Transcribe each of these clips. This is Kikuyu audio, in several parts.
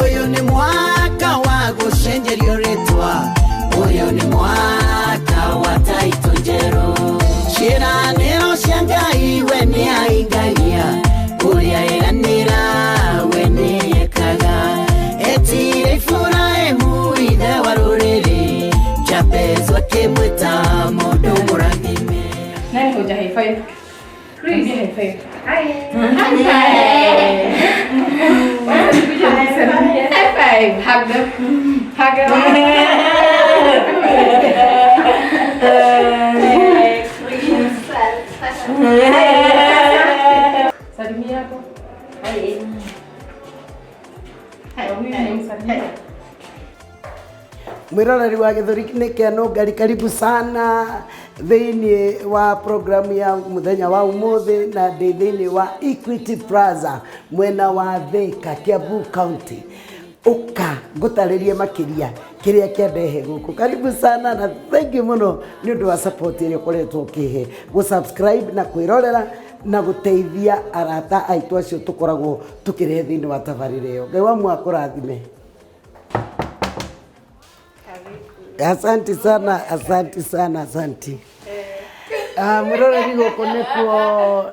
Ũyũ nĩ mwaka wa gũcenjerio rĩtwa, ũyũ nĩ mwaka wa taito njerũ. Ciĩranĩro cia Ngai we nĩ aingagia, ũrĩa ĩranĩra we nĩ ekaga. Etire Iburahĩmu ithe wa rũrĩrĩ, Jabezu akĩmwĩta mũndũ mũrathime. Nani huja high five? Chris. High five. Hi. High five. High five. Hug them. Hug them. Salimia hapo. Hi. Huyu ni msalimia. Mwiroreri wa gĩthũri-inĩ kĩa Nũngari, karibu sana thĩinĩ wa programu ya mũthenya wa ũmũthĩ, na ndĩ thĩinĩ wa Equity Plaza mwena wa Thika, Kiambu County. Ũka ngũtarĩrie makĩria kĩrĩa kĩandehe gũkũ. Karibu sana na thank you mũno nĩ ũndũ wa support ĩrĩa ũkoretwo ũkĩhe, gũ subscribe na kwĩrorera na gũteithia arata aitũ acio tũkoragwo tũkĩrehe thĩinĩ wa tabarĩra ĩyo. Ngai wa muoyo akũrathime. Asante sana, asante sana, asante. Ah, mwĩroreri, gũkũ nĩkuo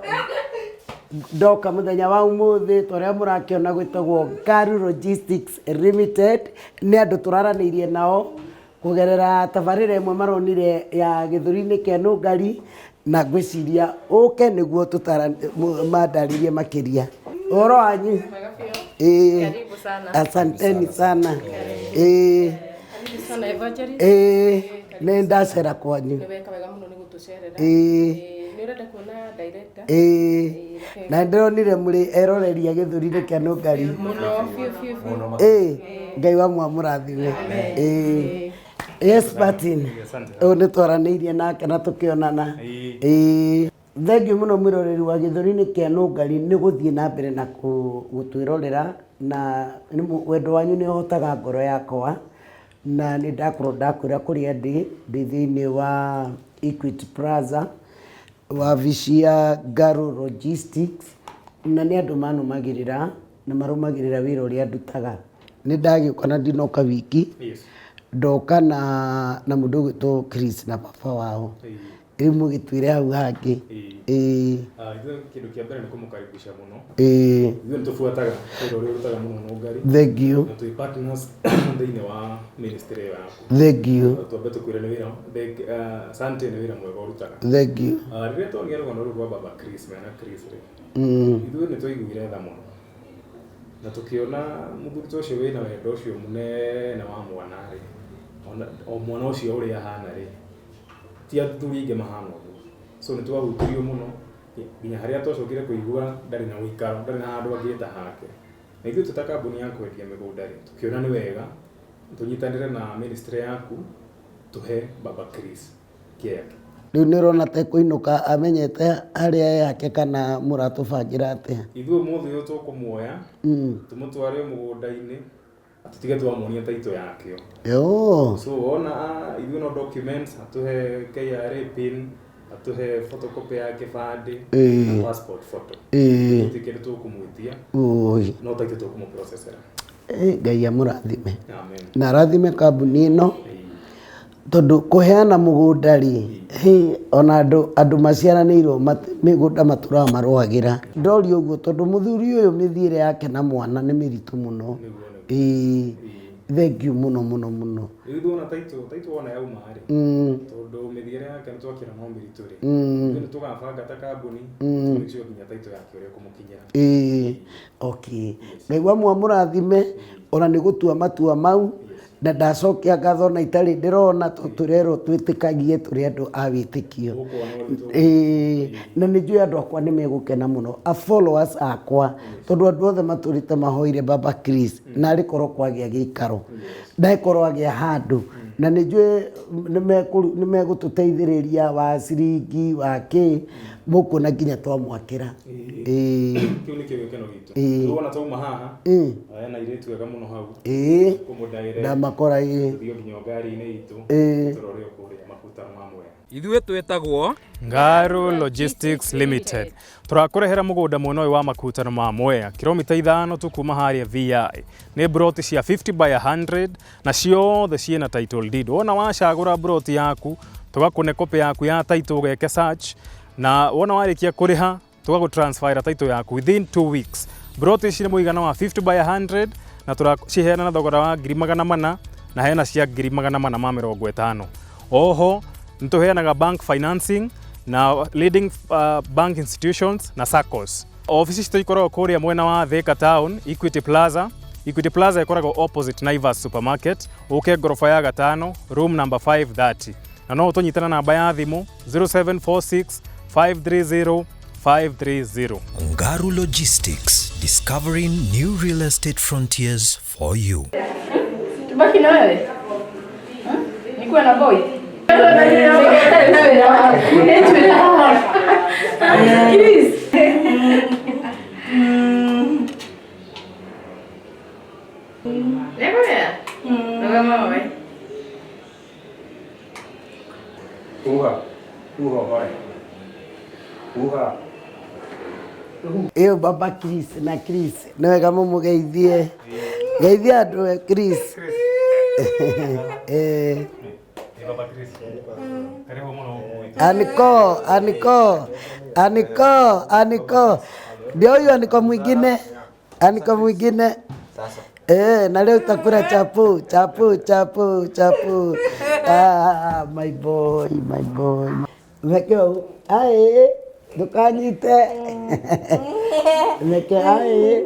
ndoka mũthenya wa ũmũthĩ, ta ũrĩa mũrakĩona gwĩtagwo Ngaru Logistics Limited. Nĩ andũ tũraranĩirie nao kũgerera tabarĩra ĩmwe maronire ya gĩthũri-inĩ kĩa Nũngari, na ngwĩciria ũke nĩguo mandarĩrie makĩria ũhoro wanyu. Mwega biũ. Ĩĩ. Karibu sana. Asanteni sana, ĩĩ. Karibu sana, Evangelist. Ĩĩ, nĩ ndacera kwanyu. Nĩ weka wega mũno nĩ gũtũcerera. Ĩĩ. Ĩĩ, nĩ ũrenda kuona director? Ĩĩ, na ndĩronire mũrĩ eroreria gĩthũri-inĩ kĩa Nũngari. Mũno biũ biũ biũ. Ĩĩ, Ngai wa mwamũrathime. Ĩĩ, yes, Martin, ũyũ nĩ twaranĩirie nake na tũkĩonana. Ĩĩ, thengiũ mũno mwĩroreri wa gĩthũri-inĩ kĩa Nũngari nĩ gũthiĩ na mbere na gũtwĩrorera, na wendo wanyu nĩ ũhotaga ngoro yakwa, na nĩ ndakorwo ndakwĩra kũrĩa ndĩ thĩinĩ wa Equity Plaza, wabici ya Ngaru Logistics, na nĩ andũ manũmagĩrĩra na marũmagĩrĩra wĩra ũrĩa ndutaga. Nĩ ndagĩũka na ndinoka wiki, ndoka na mũndũ ũgwĩtwo Chris na baba wao. Rĩu mũgĩtwĩre hau hangĩ. Ĩĩ. Ithuĩ kĩndũ kĩa mbere nĩ kũmũkaribisha mũno. Ithuĩ nĩ tũbuataga wĩra ũrĩa ũrutaga mũno Nũngari. Thank you. Na twĩ partners thĩinĩ wa ministry ĩyo yaku. Thank you. Twambe tũkwĩre nĩ wĩra, asante, nĩ wĩra mwega ũrutaga. Thank you. Rĩrĩa tuonire rũgano rũrũ rwa baba Chris mena Chris rĩ, ithuĩ nĩ twaiguire tha mũno na tũkĩona mũthuri ta ũcio wĩna wendo ũcio mũnene wa mwana rĩ, ona o mwana ũcio ũrĩa ahana rĩ, ti athuri aingĩ mahana ũguo. So nĩ twahutirio mũno nginya harĩa twacokire kũigua ndarĩ na ũikaro, ndarĩ na handũ angĩta hake. Na ithuĩ twĩ ta kambuni ya kwendia mĩgũnda rĩ, tũkĩona nĩ wega tũnyitanĩre na ministry yaku tũhe baba Chris kĩake. Rĩu nĩ ũrona ta ekũinũka amenyete harĩa yake kana mũratũbangĩra atĩa? Ithuĩ ũmũthĩ ũyũ tũkũmuoya tũmũtware mũgũnda-inĩ, tũtige twamuonia taito yakĩo. So wona ithuĩ no documents atũhe, KRA pin, atũhe photocopy ya kĩbandĩ na passport photo. Gũtirĩ kĩndũ tũkũmwĩtia, no taito tũkũmũprocessera. Ngai amũrathime. Amen. Na arathime kambuni ĩno, tondũ kũheana mũgũnda rĩ, hĩ, ona andũ maciaranĩirwo mĩgũnda matũraga marũagĩra. Ndoria ũguo tondũ mũthuri ũyũ mĩthiĩre yake na mwana nĩ mĩritũ mũno. Ĩĩ, thank you mũno mũno mũno. Rĩu ithuĩ ona taito wona yauma rĩ, tondũ mĩthiĩre yake nĩ twakĩra no mĩritũ rĩ, ithuĩ nĩ tũgabanga ta kambuni tũ make sure nginya taito yake ũrĩa ĩkũmũkinyĩra. Ĩĩ, okay, Ngai wa mwamũrathime ona nĩ gũtua matua mau, na ndacokia ngatho na itarĩ ndĩrona, tondũ tũrerwo twĩtĩkagie tũrĩ andũ a wĩtĩkio. Ĩĩ, na nĩ njũĩ andũ akwa nĩ megũkena mũno, a followers akwa, tondũ andũ othe matũrĩte mahoire baba Chris na arĩ korwo kwagĩa gĩikaro, ndagĩkorwo agĩa handũ, na nĩ njũĩ nĩ megũtũteithĩrĩria wa ciringi wa kĩ. Mũkuona nginya twamwakĩra. Ĩĩ. Kĩu nĩkĩo gĩkeno gitũ. Ĩĩ. Rĩu ona twauma haha, hena airĩtu ega mũno hau. Kũmũndaĩre. Ndamakora, ĩĩ. Tũthiĩ o nginya o ngari-inĩ itũ. Tũrore o kũrĩa makutano ma Mwea. Ithuĩ twĩtagwo Ngaru Logistics Limited. Tũrakũrehera mũgũnda mwena ũyũ wa makutano ma Mwea, kilomita 5 tu kuma harĩa VI. Nĩ broti cia 50 by 100 na ciothe ciĩna title deed. Wona wacagũra broti yaku, tũgakũne copy yaku ya title ũgeke search, na wona warĩkia kũrĩha tũgagũ transfer title yaku within 2 weeks. Broti ici nĩ mũigana wa 50 by 100 na tũraciheana na thogora wa 400,000 na hena cia 450,000. Oho nĩtũheanaga bank financing na leading bank institutions na SACCOs. Ofici citũ ikoragwo kũrĩa mwena wa Thika Town, Equity Plaza. Equity Plaza ĩkoragwo opposite Naivas Supermarket, ũke ngoroba ya gatano, room number 530. Na no ũtũnyite na namba ya thimũ 0746 530 530. Ngaru Logistics, discovering new real estate frontiers for you. Tubaki na wewe? Nikuwe na boy? Chris. Uha. Uha hore. Uha. Ĩyo baba Chris na Chris nĩ wega mũmũgeithie. Geithia andũ we Chris. Baba Chris. Karibu mũno gũkũ gwitũ. Aniko, Aniko, Aniko, Aniko. Ndio huyu Aniko mwingine. Aniko mwingine. Na leo utakula chapu, chapu, chapu, chapu. Ah, my boy, my boy. Mekeo, ai, ndukanyite. Meke, ai,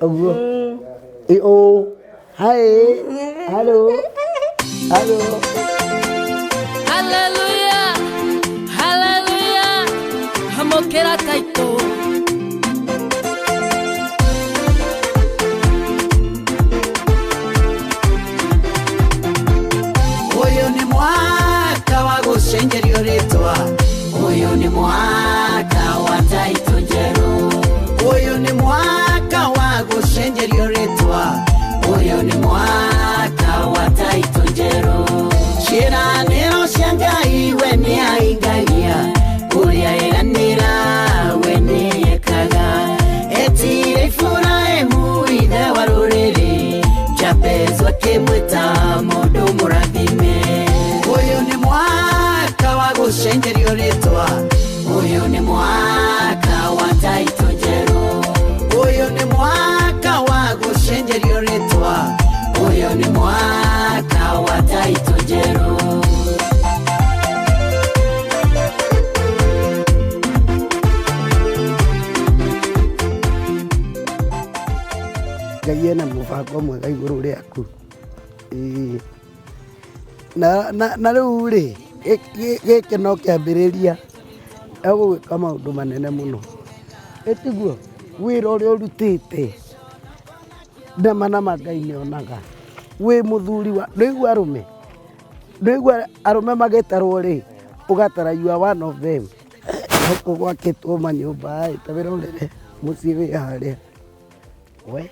ũguo. O, hi, hello, hello. Hallelujah, hallelujah, amũkĩra taitũ. Ũyũ nĩ mwaka wa gũcenjerio rĩtwa. Ũyũ nĩ mwaka wa taitũ njerũ. Ũyũ nĩ mwaka wa gũcenjerio rĩtwa. Ũyũ nĩ mwaka wa taitũ njerũ. Ciĩranĩro cia Ngai we nĩahingagia, ũrĩa eranĩra we nĩekaga. Etire Iburahĩmu ithe wa rũrĩrĩ, Jabezu akĩmwĩta mũndũ mũrathime. Ũyũ nĩ mwaka wa gũcenjerio rĩtwa. Ũyũ nĩ mwaka wa taitũ njerũ. Ũyũ nĩ mwaka wa gũcenjerio rĩtwa. Ũyũ nĩ mwaka wa taitũ njerũ. Ngai ena mũbango mwega igũrũ rĩaku. Ĩĩ. Na rĩu rĩ, gĩkĩ no kĩambĩrĩria egũgwĩka maũndũ manene mũno. Ĩtiguo wĩra ũrĩa ũrutĩte nama nama Ngai nĩonaga. Wĩ mũthuri wa, nĩũigua arũme? Nĩũigua arũme magĩtarwo rĩ, ũgatara you are one of them. Gũkũ gwakĩtwo manyũmba ĩ, ta wĩrorere mũciĩ wĩ harĩa. We.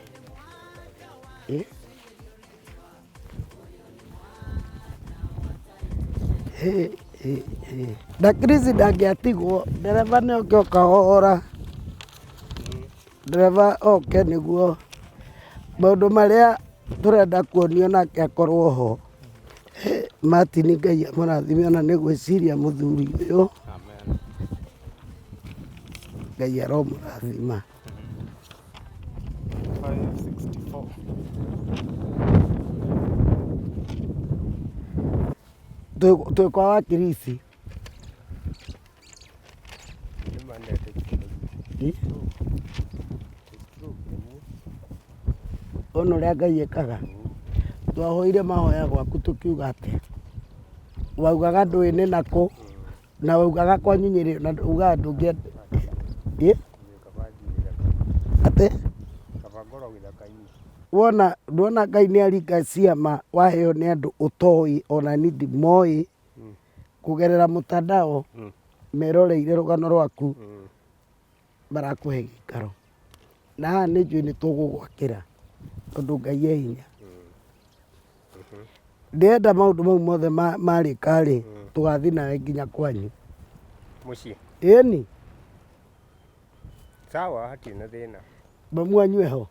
Na Chris ndangĩatigwo, ndereba nĩ oke o kahora. Ndereba oke nĩguo maũndũ marĩa tũrenda kuonio nake akorwo ho. Martin Ngai amũrathime ona nĩ gwĩciria mũthuri ũyũ. Ngai aromũrathima. 564. Twĩ kwa wa Chris. Ona ũrĩa Ngai ekaga. Twahoire mahoya gwaku tũkiuga atĩ waugaga ndũĩ nĩ nakũ, na waugaga kwanyu Nyĩrĩ, na ugaga ndũngĩenda. Atĩ? Wona, ndwona Ngai nĩ aringa ciama waheo nĩ andũ ũtoĩ ona niĩ ndimoĩ kũgerera mtandao. Meroreire rũgano rwaku marakũhe gĩikaro na haha nĩ njũĩ nĩ tũgũgwakĩra tondũ Ngai e hinya. Ndĩrenda maũndũ mau mothe marĩka rĩ, tũgathiĩ nawe nginya kwanyu. Mũciĩ? Ĩni. Sawa, hatirĩ na thĩna. Mamu wanyu eho?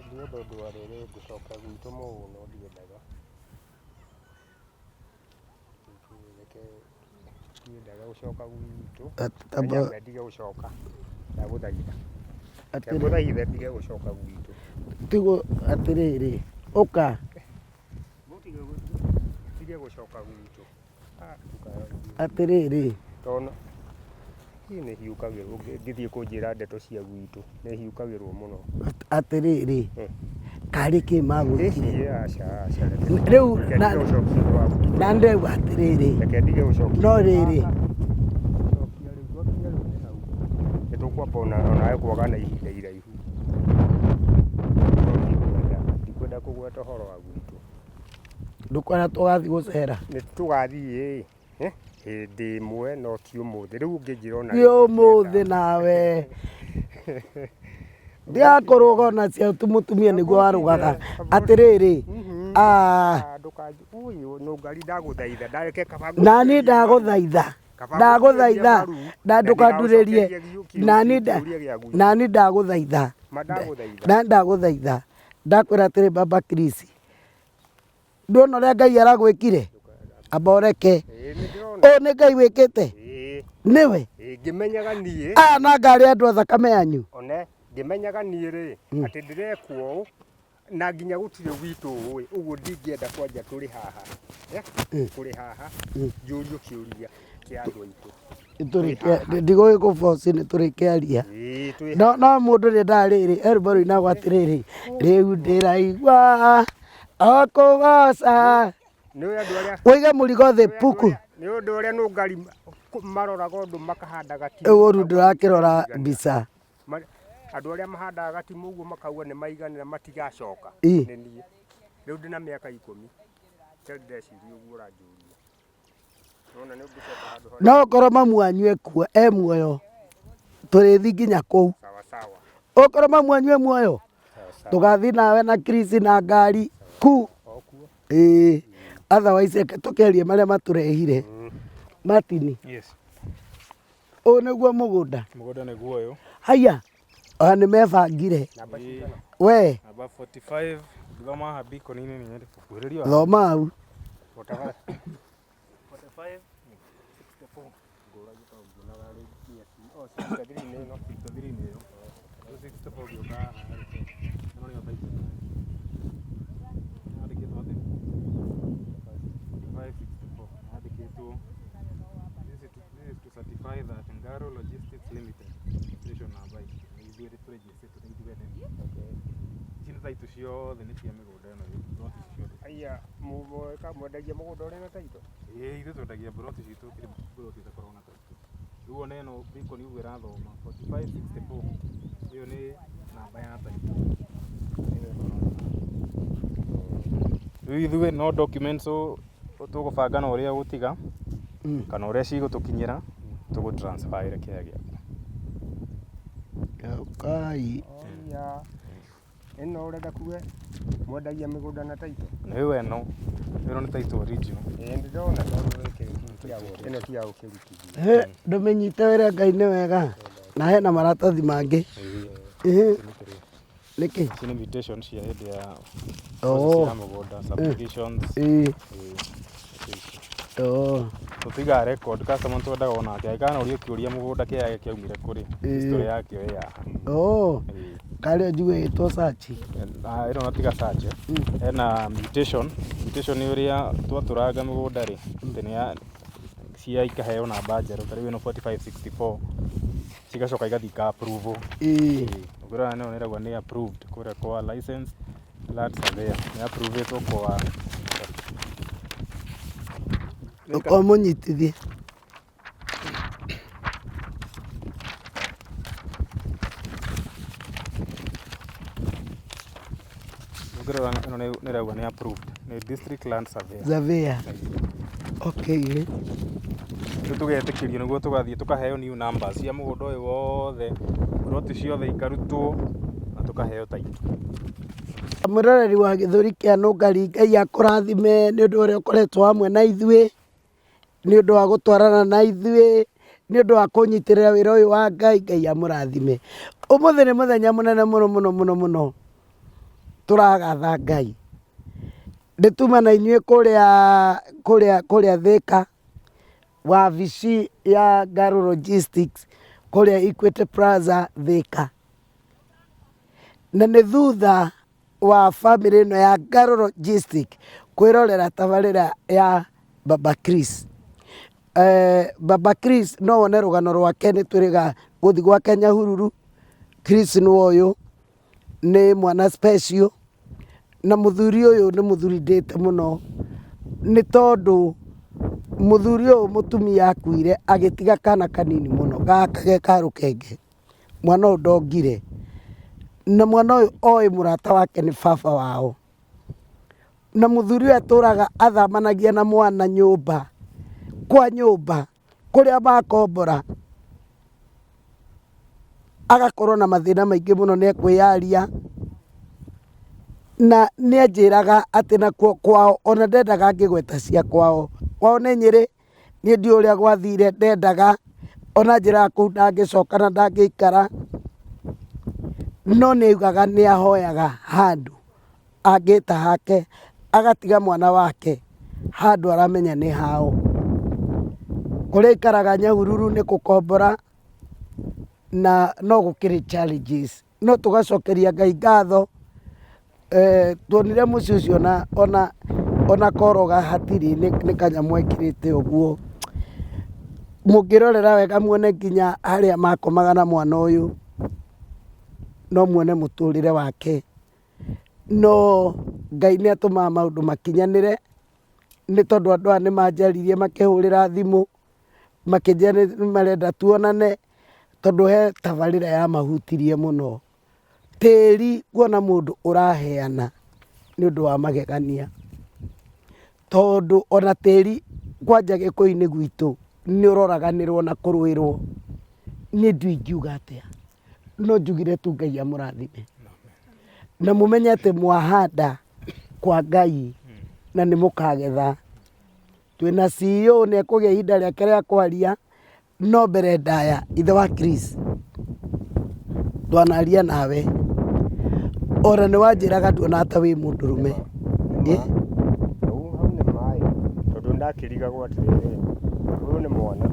Ndienda ũndũ wa rĩrĩ ngũcoka gwitũ mũno ndiendaga. Reke ndiendaga gũcoka gwitũ. Nyambe ndige gũcoka. Ndagũthaitha. Ndagũthaitha ndige gũcoka gwitũ. Tigo atĩrĩrĩ, ũka. Ndige gũcoka gwitũ. Atĩrĩrĩ. Tondũ niĩ nĩ hiũkagĩrwo ngĩthiĩ kũnjĩra ndeto cia gwitũ, nĩ hiũkagĩrwo mũno. Atĩrĩrĩ, karĩ kĩ magwĩkire? Aca, aca. Rĩu Reke ndige gũcokia ũhoro wa gwitũ. Na ndĩrauga atĩrĩrĩ. Reke ndige gũcokia. No rĩrĩ. Nĩ tũkwamba onawe kwaga na ihinda iraihu. Ndikwenda kũgweta ũhoro wa gwitũ. Ndũkwenda tũgathiĩ gũcera? Nĩ tũgathiĩ ĩ, hĩndĩ ĩmwe no ti ũmũthĩ. Rĩu ũngĩnjĩra ona Ti ũmũthĩ nawe. Ndirakũrũga ona cia mũtumia nĩguo warũgaga. Atĩrĩrĩ, nani ndagũthaitha, ndagũthaitha, na ndũkandurĩrie, nani nani ndagũthaitha, nani ndagũthaitha, ndakwĩra atĩrĩ baba Chris, Nduona ũrĩa Ngai aragwĩkire? Amba ũreke. Ũyũ nĩ Ngai wĩkĩte? Nĩwe? Ngĩmenyaga niĩ. Aya na ngarĩ andũ a thakame yanyu. One, ngĩmenyaga niĩ rĩ, atĩ ndĩrekwo ũũ, na nginya gũtirĩ witũ ũĩ, ũguo ndingĩenda kwanja tũrĩ haha. Tũrĩ haha, njũrio kĩũria kĩa andũ aitũ. Ndigũgĩkũ force nĩ tũrĩkĩaria. No no mũndũ nĩendaga rĩrĩ, he rwĩmbo rũinagwo atĩrĩrĩ, rĩu ndĩraigua o kũgoca. Ũige mũrigo thĩ puku. Nĩ ũndũ ũrĩa nũngari maroraga ũndũ makahanda gatimũ. Rĩu ũru ndũrakĩrora mbica. Andũ arĩa mahandaga gatimũ ũguo makauga nĩ maiganĩra matigacoka. Nĩ niĩ. Rĩu ndĩna mĩaka ikũmi. Ndeciria ũguo ũranjũria. No okorwo mamu wanyu ekuo e muoyo tũrĩthiĩ nginya kũu. Okorwo mamu wanyu e muoyo tũgathiĩ nawe na Chris na ngari ku. Ĩĩ otherwise reke tũkĩarie marĩa matũrehire. Martin. Yes. Ũyũ nĩguo mũgũnda? Mũgũnda nĩguo ũyũ. Haiya, ona nĩ mebangire. We. Namba 45, thoma haha beacon-inĩ nĩ nyende gũkuhĩrĩria. Thoma hau. 45, 64. 63 nĩ ĩyo. Rĩu 64 ũgĩũka haha rĩ, ĩno nĩyo title. Yandĩkĩtwo atĩa? 45, 64. Yandĩkĩtwo this is to certify that Ngaro Logistics Limited, registration number nĩ ithuĩ tũregisterĩtwo nĩ ithuĩ ene. Ici nĩ title ciothe nĩ cia mĩgũnda ĩno plot ici ciothe. Aya, mwendagia mũgũnda ũrĩ na title? Ĩĩ ithuĩ twendagia plot citũ gũtirĩ plot ĩtakoragwo na title. Rĩu ona ĩno beacon ũguo ĩrathoma 4564 ĩyo nĩ namba ya title. Rĩu ithuĩ no documents tũgũbanga na ũrĩa ũgũtiga kana ũrĩa cigũtũkinyĩra tũgũ transfer ĩre kĩaya gĩaku. Kai. Ĩno ũrenda kuga mwendagia mĩgũnda na title? Nĩ ĩno, ĩno nĩ title original. Ĩĩ ndĩrona tondũ gĩkĩ ĩno ti ya gũkĩrutithia. Hĩ, ndũmĩnyite wĩre Ngai nĩ wega na hena maratathi mangĩ. Nĩkĩ? Ici nĩ mutation cia hĩndĩ ya Oh. process ya mũgũnda, subdivisions. Ĩĩ. Ĩĩ, icio. Oh. Tũtigaga record customer twendaga onake angĩkanorio kĩũria mũgũnda kĩaya kĩaumire kũrĩ history yakĩo ĩ haha. Oh. Karĩa njigue ĩtwo search. Ah, ĩno na tiga search hena mutation. Mutation nĩ ũrĩa twatũranga mĩgũnda rĩ, atĩ nĩ ya cia ikaheo namba njerũ ta rĩu ĩno 4564 cigacoka igathiĩ ika approve. Ĩĩ. Ũngĩrora ĩno nĩ ĩrauga nĩ approved kũrĩa kwa licensed land surveyor nĩ approve-ĩtwo kwa Ũmũnyitithie. Ũngĩrora ĩno nĩ ĩrauga nĩ approved. Nĩ district land surveyor. Surveyor. Okay. Rĩu tũgetĩkĩrio nĩguo tũgathiĩ tũkaheo new numbers cia mũgũnda ũyũ wothe, ploti ciothe ikarutwo na tũkaheo title. Mwĩroreri wa Gĩthũri kĩa Nũngari, Ngai akũrathime nĩ ũndũ ũrĩa ũkoretwo hamwe na ithuĩ, nĩ ũndũ wa gũtwarana na ithuĩ, nĩ ũndũ wa kũnyitĩrĩra wĩra ũyũ wa Ngai, Ngai amũrathime. Ũmũthĩ nĩ mũthenya mũnene mũno mũno mũno mũno tũragatha Ngai. Nĩ tuma na inyuĩ kũrĩa kũrĩa kũrĩa Thĩka, wabici ya Ngaro Logistics kũrĩa Equity Plaza Thĩka. Na nĩ thutha wa bamĩrĩ ĩno ya Ngaro Logistic kwĩrorera tabarĩra ya Baba Chris. Baba Chris no wone rũgano rwake nĩ twĩrĩga gũthiĩ gwake Nyahururu. Chris nĩwe ũyũ, nĩ mwana special na mũthuri ũyũ nĩ mũthuri ndĩte mũno nĩ tondũ mũthuri ũyũ mũtumia akuire agĩtiga kana kanini mũno gaka ge ka rũkenge. Mwana ũyũ ndongire na mwana ũyũ oĩ mũrata wake nĩ baba wao. Na mũthuri ũyũ atũraga athamanagia na mwana nyũmba kwa nyũmba kũrĩa makombora agakorwo na mathĩna maingĩ mũno nĩ ekwĩyaria na nĩ anjĩraga atĩ nakuo kwao ona ndendaga ngĩgweta cia kwao, kwao nĩ Nyĩrĩ. Niĩ ndiũĩ ũrĩa gwathire ndendaga, ona anjĩraga kũu ndangĩcoka na ndangĩikara, no nĩ augaga nĩ ahoyaga handũ angĩta hake, agatiga mwana wake handũ aramenya nĩ hao. Kũrĩa aikaraga Nyahururu nĩ gũkombora na no gũkĩrĩ challenges. No tũgacokeria Ngai ngatho, tuonire mũciĩ ũcio ona koroga hatirĩ nĩ kanyamũ ekĩrĩte ũguo. Mũngĩrorera wega muone nginya harĩa makomaga na mwana ũyũ, no muone mũtũrĩre wake. No Ngai nĩ atũmaga maũndũ makinyanĩre, nĩ tondũ andũ aya nĩ manjaririe makĩhũrĩra thimũ, makĩnjĩra nĩ marenda tuonane. Tondũ he tabarĩra yamahutirie mũno. Tĩri kuona mũndũ ũraheana nĩ ũndũ wa magegania, tondũ ona tĩri kwanja gĩkũyũ-inĩ gwitũ nĩ ũroraganĩrwo na kũrũĩrwo. Niĩ ndiũĩ ingiuga atĩa, no njugire tu Ngai amũrathime. Na mũmenye atĩ mwahanda kwa Ngai na nĩ mũkagetha. Twĩna CEO nĩ ekũgĩa ihinda rĩake rĩa kwaria. No mbere ndaya ithe wa Chris twanaria nawe ona nĩ wanjĩraga nduonaga ta wĩ mũndũrũme. Ĩ? Hau hau nĩ maĩ tondũ ndakĩrigagwo atĩrĩrĩ ũyũ nĩ mwana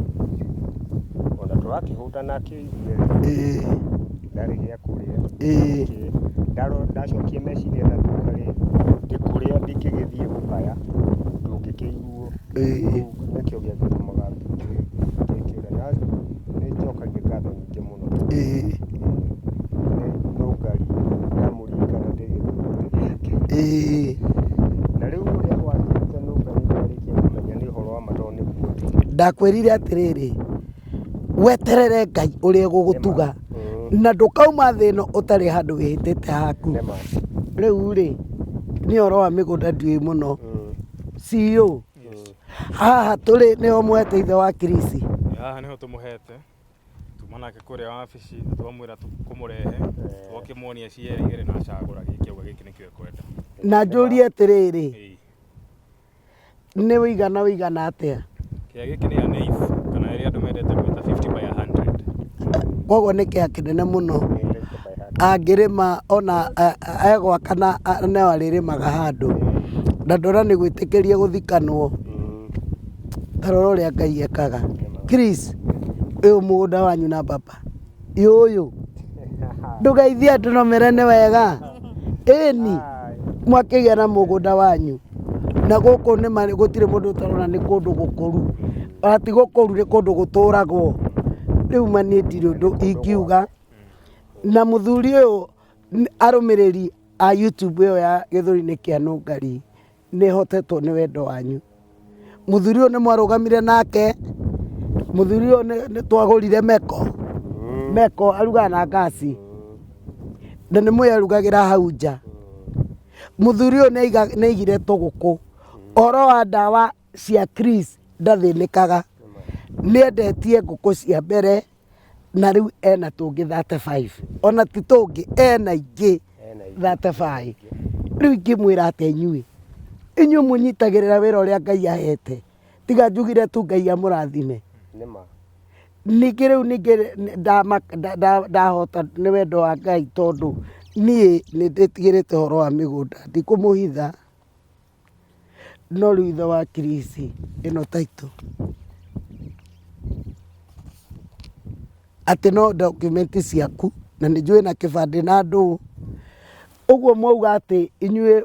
ona tũrakĩhũta nake ithuerĩ ndarĩ gĩa kũrĩa Kĩ, ndacokia meciria na thutha rĩ ndĩkũrĩa ndingĩgĩthiĩ gũkaya ndũngĩkĩiguo. Rĩu nĩkĩo gĩagĩtũmaga ngĩkĩra na nĩ njokagia ngatho nyingĩ mũno. Nĩ Nũngari ndamũririkana ndĩ gĩthũngũri gĩake. Na rĩu ũrĩa wanjĩrĩte Nũngari ndarĩkia kũmenya nĩ ũhoro wa ma tondũ nĩguo ũrĩ. Ndakwĩrire atĩrĩrĩ, weterere Ngai ũrĩa egũgũtuga na ndũkauma thĩ ĩno ũtarĩ handũ wĩhĩtĩte haku. Rĩu rĩ, niĩ ũhoro wa mĩgũnda ndiũĩ mũno. CEO, haha tũrĩ nĩho mũhete ithe wa Kirisi. Haha nĩho tũmũhete tuma nake kũrĩa wabici na twamwĩra tũkũmũrehe twakĩmuonia cierĩ igĩrĩ na acagũra gĩkĩ auga gĩkĩ nĩkĩo ekwenda. Na njũrie atĩrĩrĩ, nĩ ũigana ũigana atĩa? Kĩea gĩkĩ nĩ an eighth kana ĩrĩa andũ mendete gwĩta 50 by 100. Koguo nĩ kĩea kĩnene mũno angĩrĩma ona egwaka na no arĩrĩmaga handũ na ndona nĩ gwĩtĩkĩrie gũthikanwo ta rora ũrĩa Ngai ekaga. Chris, ũyũ mũgũnda wanyu na baba ũyũ ndũgeithie andũ no mere nĩ wega ĩni mwakĩgĩa na mũgũnda wanyu na gũkũ nĩ ma gũtirĩ mũndũ ũtarona nĩ kũndũ gũkũru ona ti gũkũru nĩ kũndũ gũtũragwo rĩu ma niĩ ndirĩ ũndũ ingiuga na mũthuri ũyũ arũmĩrĩri a YouTube ĩyo ya gĩthũri-inĩ kĩa Nũngari nĩ hotetwo nĩ wendo wanyu mũthuri ũyũ nĩ mwarũgamire nake mũthuri ũyũ nĩ twagũrire meko meko arugaga na ngasi na nĩ mũĩ arugagĩra hau nja. Mũthuri ũyũ nĩaigire tũgũkũ. Ũhoro wa ndawa cia Chris ndathĩnĩkaga. Nĩendetie ngũkũ cia mbere na rĩu ena tũngĩ 35. Ona ti tũngĩ, ena ingĩ 35. Rĩu ingĩmwĩra atĩa inyuĩ? Inyuĩ mũnyitagĩrĩra wĩra ũrĩa Ngai ahete. Tiga njugire tu Ngai amũrathime. Ningĩ rĩu ningĩ ndahota nĩ wendo wa Ngai tondũ niĩ nĩ ndĩtigĩrĩte ũhoro wa mĩgũnda ndikũmũhitha, no rĩu ithe wa Chris ĩno title atĩ no document ciaku na nĩ njũĩ na kĩbandĩ na ndũ, ũguo mwauga atĩ inyuĩ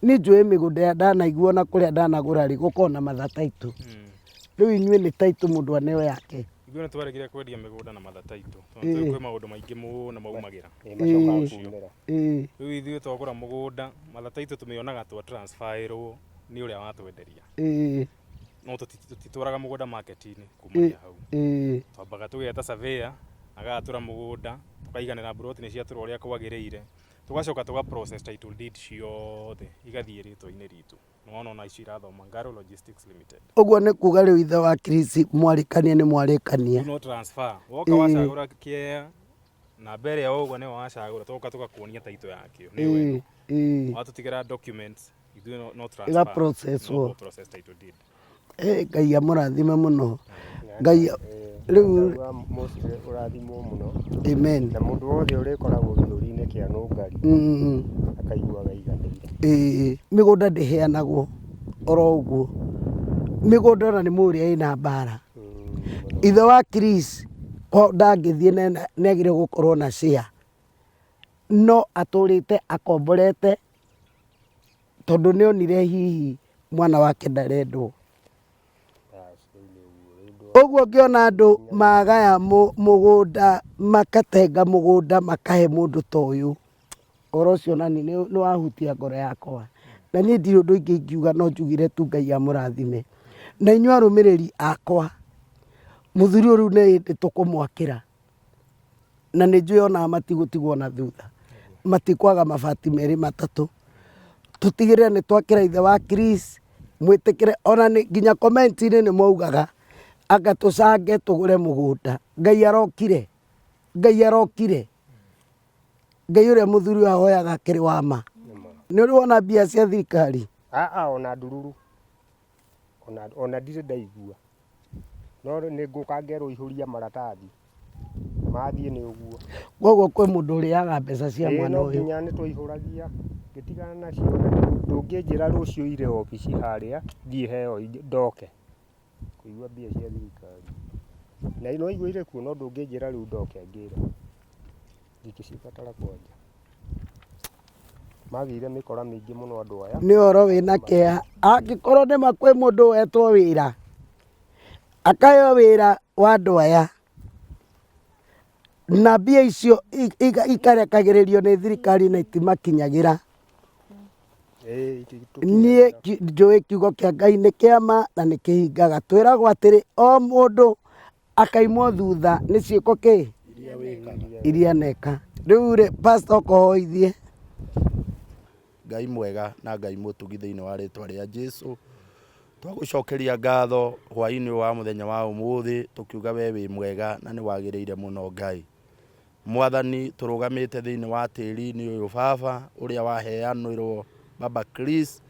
niĩ njũĩ mĩgũnda ĩrĩa ndanaigua na kũrĩa ndanagũra rĩ gũkoragwo na mother title. Rĩu inyuĩ nĩ title mũndũ aneo yake. Ithuĩ nĩ twaregire kwendia mĩgũnda na mother title tondũ tũĩ kwĩ maũndũ maingĩ mũno maumagĩra. Rĩu ithuĩ twagũra mũgũnda mother title tũmĩonaga twa transfer ĩrwo nĩ ũrĩa watwenderia. No tũtitwaraga mũgũnda market-inĩ kumagia hau. Twambaga tũgeta surveyor agatũra mũgũnda tũkaiganĩra mburoti nĩ ciatũrwo ũrĩa kwagĩrĩire tũgacoka tũga process title deed ciothe igathiĩ rĩtwa-inĩ ritũ. Nĩwona ona icio irathoma Ngaro Logistics Limited. Ũguo nĩ kuga rĩu ithe wa Chris mwarĩkania nĩ mwarĩkania. Rĩu no transfer. Woka wacagũra kĩea namba ĩrĩa ũguo nĩyo wacagũra tũgoka tũgakuonia title yakĩo nĩyo ĩno. Watũtigĩra documents ithuĩ no transfer. Ĩga process wo. No process title deed. Ngai amũrathime mũno. Ngai rĩu ũrathimwo mũno. Amen. Na mũndũ wothe ũrĩkoragwo gĩthũri-inĩ kĩa nũngari akaiguaga aiganĩire. Ĩĩ mĩgũnda ndĩheanagwo oro ũguo. Mĩgũnda ona nĩ mũĩ ũrĩa ĩna mbara. Ithe wa Chris ndangĩthiĩ nĩ agĩrĩirwo gũkorwo na share. No atũrĩte akomborete tondũ nĩ onire hihi mwana wake ndarendwo. Ũguo ngĩona andũ magaya mũgũnda makatenga mũgũnda makahe mũndũ ta ũyũ, ũhoro ũcio nani nĩ wahutia ngoro yakwa. Na niĩ ndirĩ ũndũ ingĩ ingiuga no njugire tu Ngai amũrathime. Na inyuĩ arũmĩrĩri akwa, mũthuri ũyũ rĩu nĩ hĩndĩ tũkũmwakĩra. Na nĩ njũĩ ona matigũtigwo na thutha. Matikwaga mabati merĩ matatũ. Tũtigĩrĩre nĩ twakĩra ithe wa Chris, mwĩtĩkĩre ona nginya comment-inĩ nĩ maugaga anga tũcange tũgũre mũgũnda. Ngai arokire, Ngai arokire. Ngai ũrĩa mũthuri ũyũ ahoyaga akĩrĩ wa ma. Nĩ ũrĩ wona mbia cia thirikari? Aa ona ndururu. Ona ndirĩ ndaigua. No nĩ ngũka ngerwo ihũria maratathi. Mathiĩ nĩ ũguo. Koguo kwĩ mũndũ ũrĩaga mbeca cia Ĩĩ mwana no ũyũ. nginya nĩ twaihũragia. Ngĩtigana nacio ndũngĩnjĩra rũciũ ire obici harĩa thiĩ heo ndoke. Kũigua mbia cia thirikari. Na no igua irĩ kuo no ndũngĩnjĩra rĩu ndoke ngĩre. Ndingĩcibatara kwanja. Magĩire mĩkora mĩingĩ mũno andũ aya. Nĩ ũhoro wĩna kĩeha. Angĩkorwo nĩma kwĩ mũndũ wetwo wĩra, akaheo wĩra wa andũ aya, na mbia icio ikarekagĩrĩrio nĩ thirikari na itimakinyagĩra. Niĩ njũĩ kiugo kĩa Ngai nĩ kĩama na nĩ kĩhingaga. Twĩragwo atĩrĩ, o mũndũ akaimwo thutha nĩ ciĩko kĩ? Iria neka. Rĩu rĩ, pastor ũkũhoithie. Ngai mwega na Ngai mũtugi thĩinĩ wa rĩtwa rĩa Jesu. Twagũcokeria ngatho hwaĩ-inĩ wa mũthenya wa ũmũthĩ tũkiuga we wĩ mwega na nĩ wagĩrĩire mũno Ngai. Mwathani tũrũgamĩte thĩinĩ wa tĩri-inĩ ũyũ baba ũrĩa waheanĩrwo baba Chris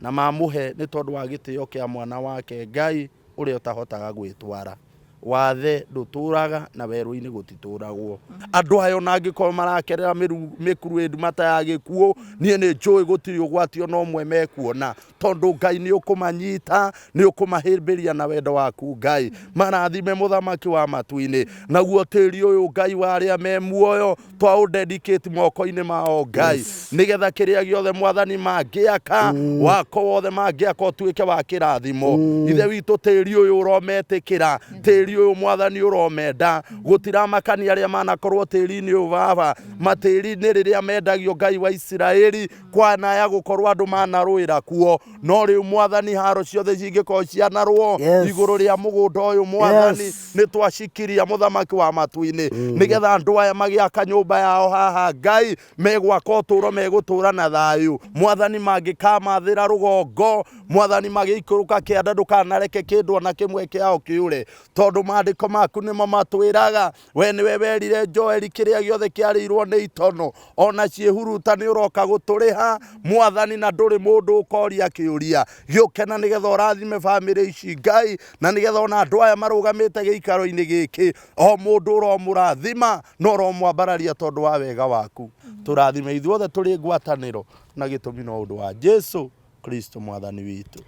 na mamũhe nĩ tondũ wa gĩtĩo kĩa mwana wake Ngai ũrĩa ũtahotaga gwĩtwara. Wathe ndũtũraga na werũ-inĩ gũtitũragwo. Andũ aya ona angĩkorwo marakerera mĩkuru ĩ nduma ta ya gĩkuũ, niĩ nĩ njũĩ gũtirĩ ũgwati ona ũmwe mekuona, tondũ Ngai nĩ ũkũmanyita, nĩ ũkũmahĩmbĩria na wendo waku Ngai. Marathime mũthamaki wa matu-inĩ. Naguo tĩri ũyũ Ngai wa arĩa me muoyo, twaũ dedicate moko-inĩ mao Ngai, nĩgetha kĩrĩa gĩothe mwathani mangĩaka, wako wothe mangĩaka ũtuĩke wa kĩrathimo. Ithe witũ tĩri ũyũ ũrometĩkĩra, tĩri Tĩri ũyũ Mwathani ũromenda, gũtiramakania arĩa manakorwo tĩri-inĩ ũyũ Baba, matĩri-inĩ rĩrĩa mendagio Ngai wa Isiraeli, kwanaya gũkorwo andũ manarũĩra kuo, no rĩu Mwathani haro ciothe cingĩkorwo cianarũo igũrũ rĩa mũgũnda ũyũ Mwathani, nĩ twacikiria mũthamaki wa matu-inĩ, nĩgetha andũ aya magĩaka nyũmba yao haha Ngai, megwaka ũtũũro megũtũũra na thayũ. Mwathani mangĩkamathĩra rũgongo, Mwathani magĩikũrũka kĩanda, ndũkanareke kĩndũ ona kĩmwe kĩao kĩũre, tondũ maandĩko maku nĩmo matwĩraga we nĩwe werire Joeli kĩrĩa gĩothe kĩarĩirwo nĩ itono ona ciĩhuruta nĩ ũroka gũtũrĩha Mwathani, na ndũrĩ mũndũ ũkoria kĩũria. Gĩũke na nĩgetha ũrathime bamĩrĩ ici Ngai, na nĩgetha ona andũ aya marũgamĩte gĩikaro-inĩ gĩkĩ o mũndũ ũromũrathima na ũromwambararia tondũ wa wega waku. Tũrathime ithuothe tũrĩ ngwatanĩro na gĩtũmi no ũndũ wa Jesu Kristo Mwathani witũ.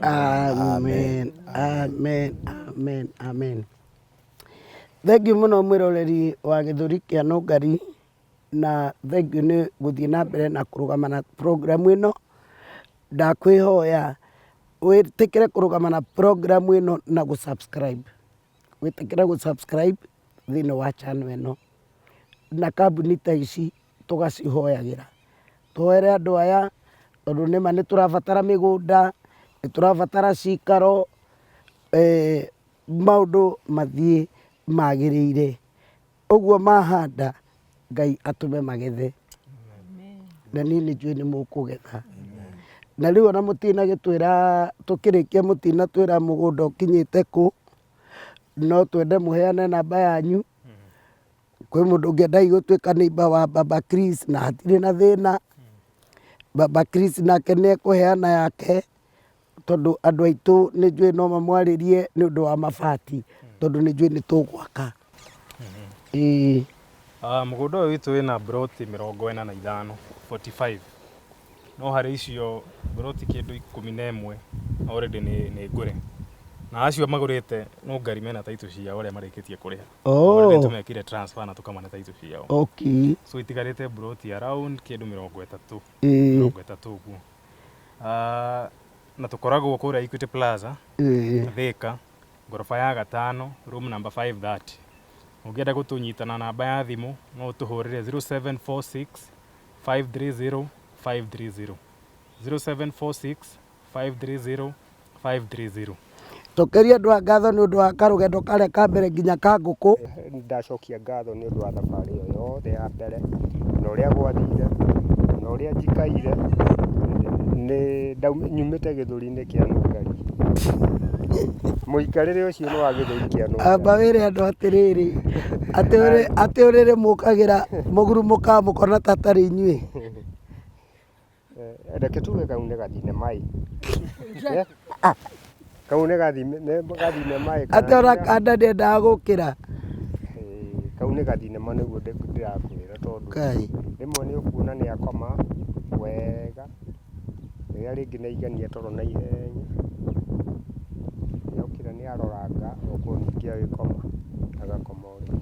Amen, amen, amen, amen. Thengiũ mũno mwĩroreri wa Gĩthũri kĩa Nũngari, na thengiũ nĩ gũthiĩ na mbere na kũrũgama na program ĩno. Ndakwĩhoya wĩtĩkĩre kũrũgama na program ĩno na gũ subscribe. Wĩtĩkĩre gũ subscribe thĩinĩ wa channel ĩno. Na kambuni ta ici tũgacihoyagĩra. Tũhoere andũ aya tondũ nĩma nĩ tũrabatara mĩgũnda, nĩ tũrabatara cikaro, maũndũ mathiĩ magĩrĩire. Ũguo mahanda Ngai atũme magethe. Na niĩ nĩ njũĩ nĩ mũkũgetha. Na rĩu ona mũtinagĩtwĩra tũkĩrĩkia mũtinatwĩra mũgũnda ũkinyĩte kũ, no twende mũheane namba yanyu. Kwĩ mũndũ ũngĩenda hihi gũtuĩka neighbour wa Baba Chris na hatirĩ na thĩna. Baba Chris nake nĩ ekũheana yake, tondũ andũ aitũ nĩ njũĩ no mamwarĩrie nĩ ũndũ wa mabati, tondũ nĩ njũĩ nĩ tũgwaka. Ĩĩ. Mũgũnda ũyũ witũ wĩna mburoti 45, 45. No harĩ icio mburoti kĩndũ 11 already nĩ ngũre. Na acio magũrĩte no ngari mena title ciao arĩa marĩkĩtie kũrĩha. Already tũmekire transfer na tũkamane title ciao. So itigarĩte mburoti around kĩndũ 30. 30 ũguo. Na tũkoragwo kũrĩa Equity Plaza, Thika, ngoroba ya gatano, room number 530. Ũngĩenda gũtũnyita na namba ya thimũ no ũtũhũrĩre 0746 530 530. 0746 530 530. Cokeria andũ a ngatho nĩ ũndũ wa karũgendo karĩa ka mbere nginya ka ngũkũ. Ndacokia ngatho nĩ ũndũ wa thabarĩ ĩyo yothe ya mbere na ũrĩa gwathire na ũrĩa njikaire, nĩ nyumĩte gĩthũri-inĩ kĩa nũngari. Mũikarĩre ũcio nĩ wa gĩthũri kĩa nũngari. Amba wĩre andũ atĩrĩrĩ, atĩ ũrĩrĩ mũkagĩra mũgurumũkaga mũkona ta atarĩ inyuĩ. Reke tuge kau nĩ gathinema ĩ. Kau nĩ gathinema ĩ. Atĩ ona kanda ndĩendaga gũkĩra. Kau nĩ gathinema nĩguo ndĩrakwĩra tondũ rĩmwe nĩ ũkuona nĩ akoma wega, rĩrĩa rĩngĩ nĩ aigania toro na ihenya, nĩokĩra nĩ aroranga okorwo ningĩ agĩkoma agakoma o rĩngĩ.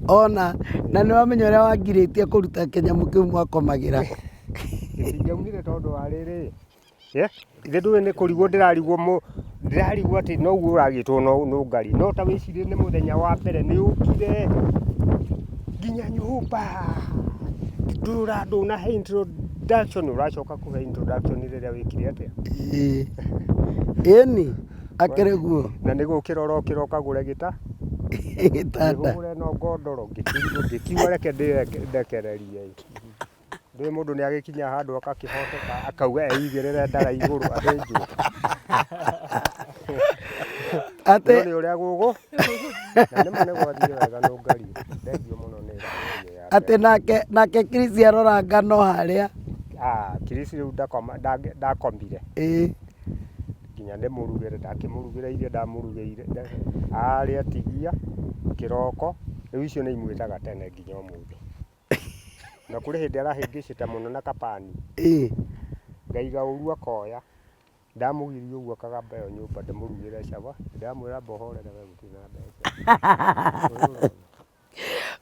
Ona na nĩ wamenya ũrĩa wangirĩtie kũruta kĩnyamũ kĩu mwakomagĩra. Gĩtingĩaumire tondũ wa rĩrĩ, ithe ndũĩ nĩ kũrigwo ndĩrarigwo ndĩrarigwo atĩ noguo ũragĩtwo nũngari, no ta wĩcirie nĩ mũthenya wa mbere nĩ ũkire nginya nyũmba, ndũnahe introduction, ũracoka kũhe introduction rĩrĩa wĩkire atĩa? Ĩni akĩrĩ guo. Na nĩ gũkĩra ũrokĩra ũkagũre gĩta gĩtanda, ngĩhũre no ngondoro ngĩkiuga reke ndĩrekererie. Ndũĩ mũndũ nĩ agĩkinya handũ agakĩhoteka akauga eigĩrĩre ndara igũrũ athĩnjwo. Atĩ No nĩ ũrĩa gũgũ na nĩma nĩ gwathiĩ wega nũngari. Thengiũ mũno nĩ thabarĩ ya atĩ nake Chris arora ngano harĩa. Chris rĩu ndakomire. Nginya ndĩmũrugĩre, ndakĩmũrugĩra irio ndamũrugĩire, arĩa atigia kĩroko, rĩu icio nĩ imwĩtaga tene nginya ũmũthĩ. Na kũrĩ hĩndĩ arahĩngĩcĩte mũno na kapani. Ngaiga ũru akoya, ndamũgiria ũguo akagamba ĩyo nyũmba ndĩmũrugĩre caba, ndamwĩra amba ũhorere we gũtirĩ na mbeca.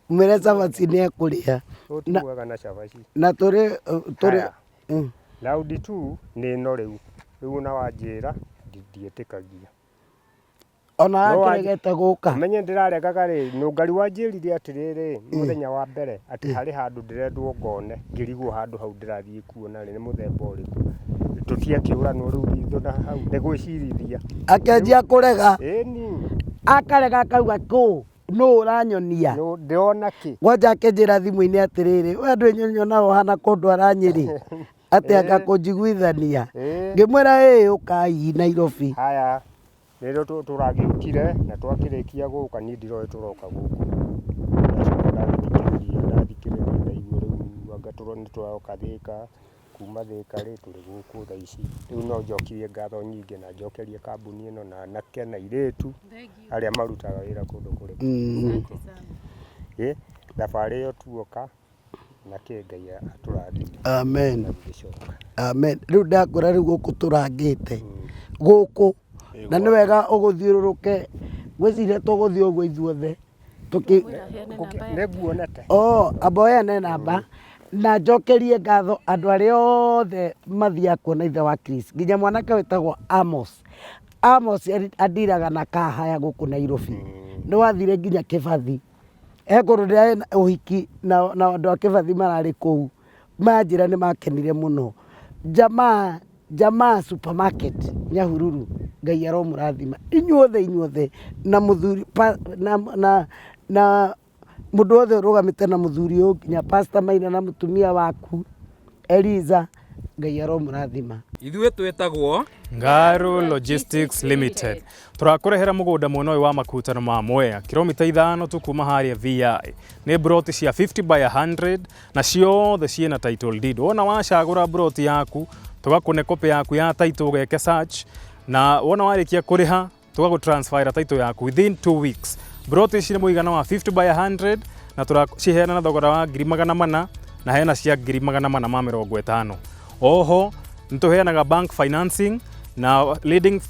Mwĩre cabaci nĩ ekũrĩa. Ũyũ ti mwega na cabaci. Na tũrĩ tũrĩ Haya. Round 2 nĩ ĩno rĩu. Rĩu ona wanjĩra ndiĩtĩkagia. Ona No akĩregete gũka. Menye ndĩraregaga rĩ, nũngari wanjĩrire atĩrĩrĩ mũthenya wa mbere atĩ harĩ handũ ndĩrendwo ngone, ngĩrigwo handũ hau ndĩrathiĩ kuona rĩ nĩ mũthemba ũrĩkũ. Tũtiakĩũranwo rĩu ritho na hau nĩ gwĩcirithia. Akĩanjia kũrega. Ĩni. Akarega akauga kũ nũ ũranyonia. Ndĩrona kĩ. Kwanja akĩnjĩra thimũ-inĩ atĩrĩrĩ, we andũ nyonaga ũhana kũndwara Nyĩrĩ atĩ anga kũnjiguithania. Ngĩmwĩra ĩĩ ũkai Nairobi. Haya, rĩrĩa tũragĩũkire na twakĩrĩkia gũka niĩ ndiroĩ tũroka gũkũ. Ndacoka ndathikĩrĩria ndathikĩrĩria ndaigua rĩu anga nĩ tũroka Thĩka, kuma Thĩka rĩ tũrĩ gũkũ thaa ici. Rĩu no njokie ngatho nyingĩ na njokerie kambuni ĩno na anake na airĩtu arĩa marutaga wĩra kũndũ kũrĩ. Thabarĩ ĩyo tuoka na kĩ Ngai atũrathime. Amen. Na gũgĩcoka. Amen. Rĩu ndakwĩra rĩu gũkũ tũrangĩte gũkũ na nĩ wega ũgũthiũrũrũke, ngwĩciria tũgũthiĩ ũguo ithuothe. Nĩnguonete. Oh, amba ũheane namba na njokerie ngatho andũ arĩa othe mathiaga kuona ithe wa Chris, nginya mwanake wĩtagwo Amos. Amos andiraga na kahaya gũkũ Nairobi. Nĩ wathire nginya Kĩbathi. He kũndũ ndĩrarĩ na ũhiki na andũ a Kĩbathi mararĩ kũu. Manjĩra nĩ makenire mũno. Jamaa Jamaa supermarket Nyahururu, Ngai aromũrathima inyuothe inyuothe na mũthuri na na na mũndũ wothe ũrũgamĩte na mũthuri ũyũ nginya Pastor Maina na mũtumia waku Eliza, Ngai aromũrathima. Ithuĩ twĩtagwo Ngaru Logistics Limited. Tũrakũrehera mũgũnda mwena ũyũ wa makutano ma Mwea, kilomita ithano tu kuma harĩa VI. Nĩ broti cia 50 by 100 na ciothe ciĩna title deed. Wona wacagũra broti yaku, tũgakũne copy yaku ya title ũgeke search, na wona warĩkia kũrĩha tũgagũ transferra title yaku within 2 weeks. Broti ici nĩ mũigana wa 50 by 100 na tũraciheana na thogora wa 400,000 na hena cia 450,000. Oho nĩ tũheanaga bank financing na leading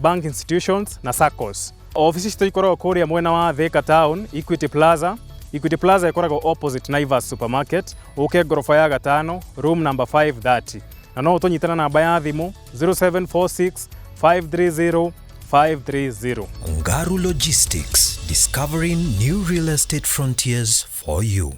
bank institutions na SACCOs. Ofici citũ ikoragwo kũrĩa mwena wa Thika Town, Equity Plaza. Equity Plaza ĩkoragwo opposite Naivas Supermarket, ũke ngoroba ya gatano, room number 530. Na no ũtũnyite na namba ya thimũ 0746 530 530. Ngaru Logistics, discovering new real estate frontiers for you.